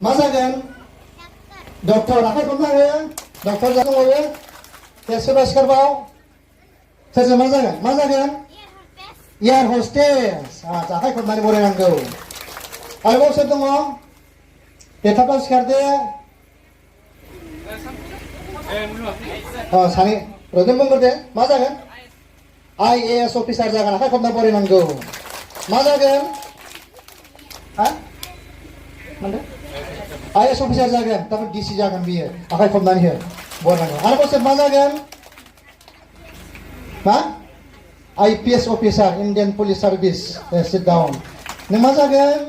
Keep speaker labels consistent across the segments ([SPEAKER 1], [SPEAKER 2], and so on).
[SPEAKER 1] मा जागोन डक्टर आखाइ खबना हो डक्टर जागोन बयबो दे सोरबा सिखारबाव सोरजों मा जागोन एयार हस्टेस आखाइ खबनानै बरायनांगौ आरोबाव सोर दङ दे थाब सिखारदो सानै रजन बुंगोर दे मा जागोन IAS अफिसार जागोन आखाइ खबना बरायनांगौ मा जागोन हा माने IAS अफिसार जागोन तारमाने DC जागोन बियो आखाइ खबनानै हो बरायनांगौ आरोबाव सोर मा जागोन मा IPS officer Indian police service sit down नों मा जागोन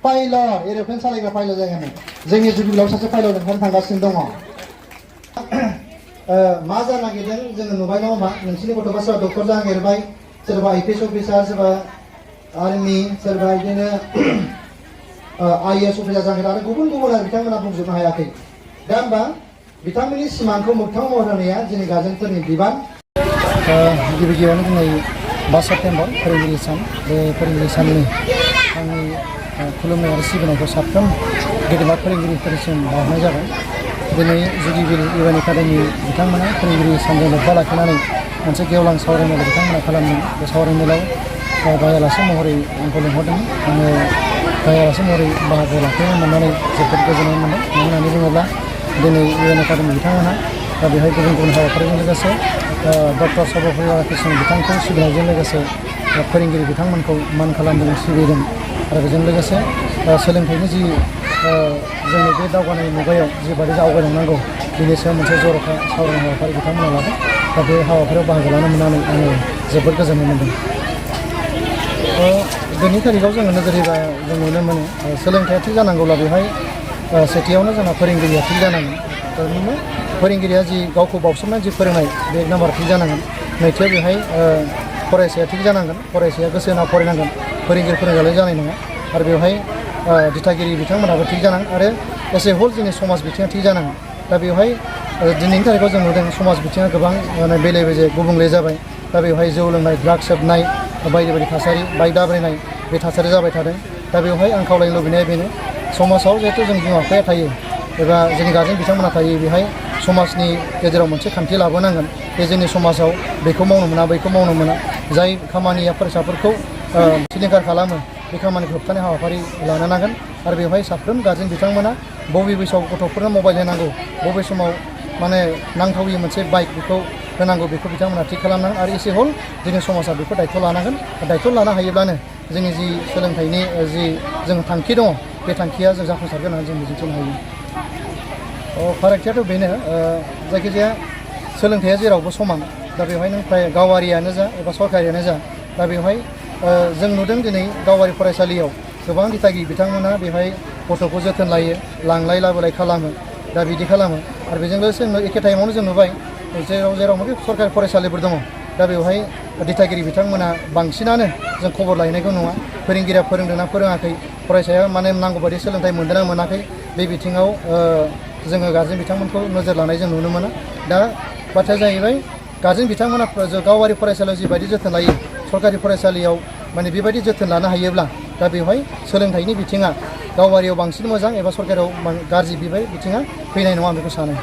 [SPEAKER 1] पाइलट एर'प्लेन सालायग्रा पाइलट जागोन जोंनि जुबिलाव सासे पाइलट ओंखारनो थांगासिनो दङ मा जानो नागिरदों जोङो नुबाय नङा होमबा नोंसिनि गथ'फ्रा सोरबा डक्टर जानो नागिरबाय सोरबा IPS अफिसार सोरबा आर्मि सोरबा बिदिनो IAS अफिसार जानो आरो गुबुन गुबुन आरो बिथांमोना बुंजोबनो हायाखै दा होमबा बिथांमोननि सिमांखौ मोगथाङाव महर होनाया जोंनि गार्जेनफोरनि बिबान गिबि गिबियावनो दिनै 5 सेप्तेम्बर फोरोंगिरि सान बे फोरोंगिरि साननि आंनि खुलुमनाय आरो सिबिनायखौ साफ्रोम गेदेमा फोरोंगिरिफोरसिम बावहरनाय जाबाय दिनै जुगिबिल इउएन एकाडेमि बिथांमोना फोरोंगिरि सानजों लोब्बा लाखिनानै मोनसे गेवलां सावरायमेल बिथांमोना खालामदों बे सावरायमेलाव गायालासे महरै आंखौ लिंहरदोंमोन आङो गायालासे महरै बाहागो लाफैनो मोननानै जोबोद गोजोननाय मोनदों मानो होननानै बुङोब्ला दिनै इउएन एकाडेमि बिथांमोना बेहाय गुबुन गुबुन हाबाफारिजों लोगोसे डक्टर सर्वपल्ली राधाकृष्णन बिथांखौ सिबिनायजों लोगोसे फोरोंगिरि बिथांमोनखौ मान खालामदों सिबिदों आरो बेजों लोगोसे सोलोंथाइनि जि जोंनि बे दावगानाय मुगायाव जिबायदि आवगायलांनांगौ बेनि सायाव मोनसे जर'खा सावरायनाय हाबाफारि बिथांमोना लादों दा बे हाबाफारियाव बाहागो लानो मोननानै आङो जोबोद गोजोननाय मोनदों दिनैनि थारिखआव जोङो नोजोर होयोबा जों नुनो मोनो सोलोंथाइया थिग जानांगौब्ला बेवहाय सेथियावनो जोंहा फोरोंगिरिया थिग जानांगोन थारमाने फोरोंगिरिया जि गावखौ बावसोमनानै जि फोरोंनाय बे एक नाम्बार थिग जानांगोन नैथियाव बेहाय फरायसाया थिग जानांगोन फरायसाया गोसो होना फरायनांगोन फोरोंगिरि फोरोंजालाय जानाय नङा आरो बेवहाय दिथागिरि बिथांमोनाबो थिग जानांगोन आरो एसे हल जोंनि समाज बिथिङा थिग जानांगोन दा बेवहाय दिनैनि थारिखआव जों नुदों समाज बिथिङा गोबां बेले बेजे गुबुंले जाबाय दा बेवहाय जौ लोंनाय ड्राग्स सोबनाय बायदि बायदि थासारि बाइक दाब्रायनाय बे थासारि जाबाय थादों दा बेवहाय आं खावलायनो लुबैनाया बेनो समाजाव जिहेथु जों बिमा बिफाया थायो एबा जोंनि गार्जेन बिथांमोना थायो बेहाय समाजनि गेजेराव मोनसे खान्थि लाबोनांगोन बे जोंनि समाजाव बेखौ मावनो मोना बैखौ मावनो मोना जाय खामानिया फरायसाफोरखौ सिलिंखार खालामो बे खामानिखौ होबथानाय हाबाफारि लानो नांगोन आरो बेवहाय साफ्रोम गार्जेन बिथांमोना बबे बैसोआव गथ'फोरनो मबाइल होनांगौ बबे समाव माने नांथावि मोनसे बाइक बेखौ होनांगौ बेखौ बिथांमोना थिग खालामनांगोन आरो एसे हल जोंनि समाजा बेखौ दायथ' लानांगोन दायथ' लानो हायोब्लानो जोंनि जि सोलोंथाइनि जि जों थांखि दङ बे थांखिया जों जाफुंसारगोन होननानै जों मिजिंथिनो हायो फारागथियाथ' बेनो जायखिजाया सोलोंथाइया जेरावबो समान दा बेवहाय नों फ्राय गावारियानो जा एबा सरकारियानो जा दा बेवहाय जों नुदों दिनै गावारि फरायसालियाव गोबां दिथागिरि बिथांमोना बेवहाय गथ'खौ जोथोन लायो लांलाय लाबोलाय खालामो दा बिदि खालामो आरो बेजों लोगोसे एखे टाइमावनो जों नुबाय जेराव मोनसे सरकारि फरायसालिफोर दङ दा बेवहाय दिथागिरि बिथांमोना बांसिनानो जों खबर लायनायखौ नुवा फोरोंगिरिया फोरोंदोंना फोरोङाखै फरायसाया माने नांगौ बायदि सोलोंथाइ मोनदोंना मोनाखै बे बिथिङाव जोङो गार्जेन बिथांमोनखौ नोजोर लानाय जों नुनो मोना दा बाथ्राया जाहैबाय गार्जेन बिथांमोना गावारि फरायसालियाव जिबायदि जोथोन लायो सरकारि फरायसालियाव माने बेबायदि जोथोन लानो हायोब्ला दा बेवहाय सोलोंथाइनि बिथिङा गावारियाव बांसिन मोजां एबा सरकारियाव गाज्रि बेबायदि बिथिङा फैनाय नङा आं बेखौ सानो